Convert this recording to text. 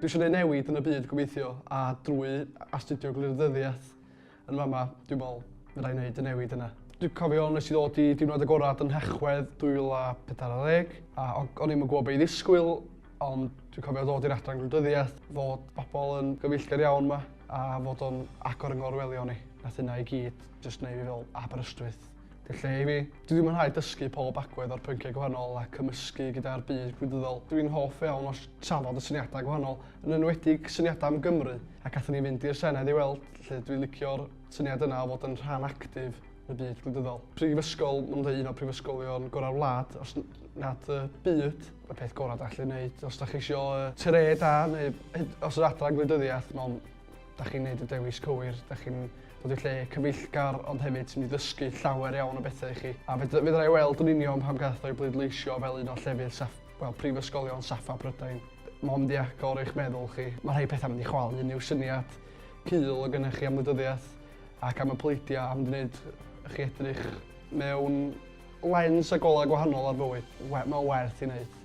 Dwi eisiau gwneud newid yn y byd gobeithio, a drwy astudio gwleidyddiaeth yn fama, dwi'n meddwl fydda i'n gwneud y newid yna. Dwi'n cofio nes i ddod i Diwrnod Agored yn Nhachwedd 2040, a o'n i'm yn gwybod be i ddisgwyl, ond dwi'n cofio ddod i'r adran gwleidyddiaeth, fod bobl yn gyfeillgar iawn 'ma, a fod o'n agor 'y ngorwelion i. Nath hynna i gyd jyst wneud fi fel Aberystwyth 'di'r lle i fi. Dwi 'di mwynhau dysgu pob agwedd o'r pynciau gwahanol a cymysgu gyda'r byd gwleidyddol. Dwi'n hoff iawn o trafod y syniadau gwahanol, yn enwedig syniadau am Gymru, a gathon ni fynd i'r Senedd i weld, lle dwi'n licio'r syniad yna o fod yn rhan actif yn y byd gwleidyddol. Prifysgol, maen nhw'n dweud un o prifysgolion gorau'r wlad, os nad y byd. Y peth gorau da chi'n neud, os da chi isio tre da, neu hyd, os yr adran gwleidyddiaeth, mae'n da chi'n neud y dewis cywir, da chi'n dod i lle cyfeillgar, ond hefyd sy'n mynd i ddysgu llawer iawn o bethau i chi. A fedra i weld yn union pam gath o'i bleidleisio fel un o'r llefydd saff, wel, prifysgolion saffa Prydain. Mae'n mynd i agor eich meddwl chi. Mae rhai pethau'n mynd i chwalu unrhyw syniad cul o gennych chi am wleidyddiaeth ac am y pleidiau a mynd i wneud chi edrych mewn lens a golau gwahanol ar fywyd. Mae'n werth i wneud.